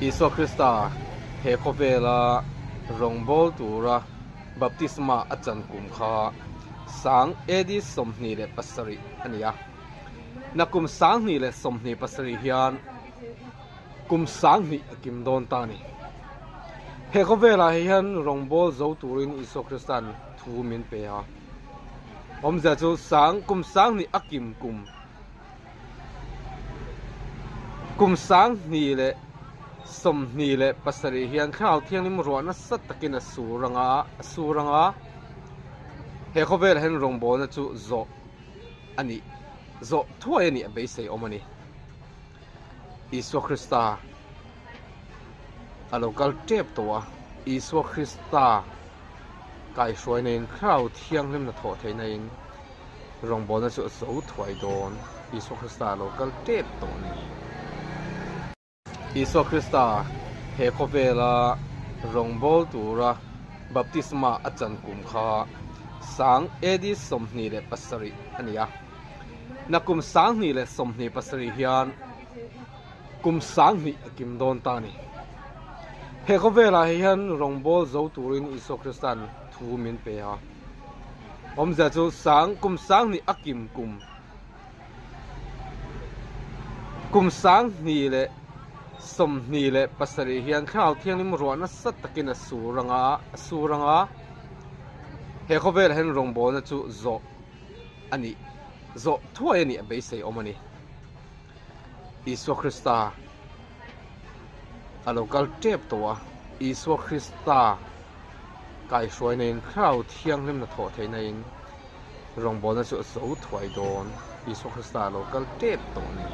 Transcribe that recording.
Isua Krista he khawvela rawngbâwl tura baptisma a chan kum kha sang AD 27 a ni a. Nakum 2027 hian kum 2000 a kim dawn ta a ni. He khawvelah hian rawngbâwl zo turin Isua Krista'n thu min pe a. Awmzia chu sang kum 2000 a kim kum. Kum 2027 hian Thlarau Thianghlim ruah nasa takin a sur anga a sur anga he khawvelah hian rawngbawlna chu zawh a nih zawh thuai a nih a beisei awm a ni. Isua Krista a lo kal tep tawh a, Isua Krista kaihhruaina in Thlarau Thianghlim hnathawh theihna in Rawngbawlna chu a zo thuai dawn. Isua Krista a lo kal tep tawh a ni. Isua Krista he khawvela rawngbâwl tura baptisma a chan kum kha sang AD 27 a ni a. Nakum 2027 hian kum 2000 a kim dawn ta a ni. He khawvelah hian rawngbâwl zo turin Isua Krista'n thu min pe a. Awmzia chu sang kum 2000 a kim kum kum 2027 hian Thlarau Thianghlim ruah nasa takin a sur anga a sur anga he khawvelah hian rawngbawlna chu zawh a nih zawh thuai a nih a beisei awm a ni. Isua Krista a lo kal tep tawh a, Isua Krista. Kaihhruaina in Thlarau Thianghlim hnathawh theihna in rawngbawlna chu a zo thuai dawn. Isua Krista a lo kal tep tawh a ni.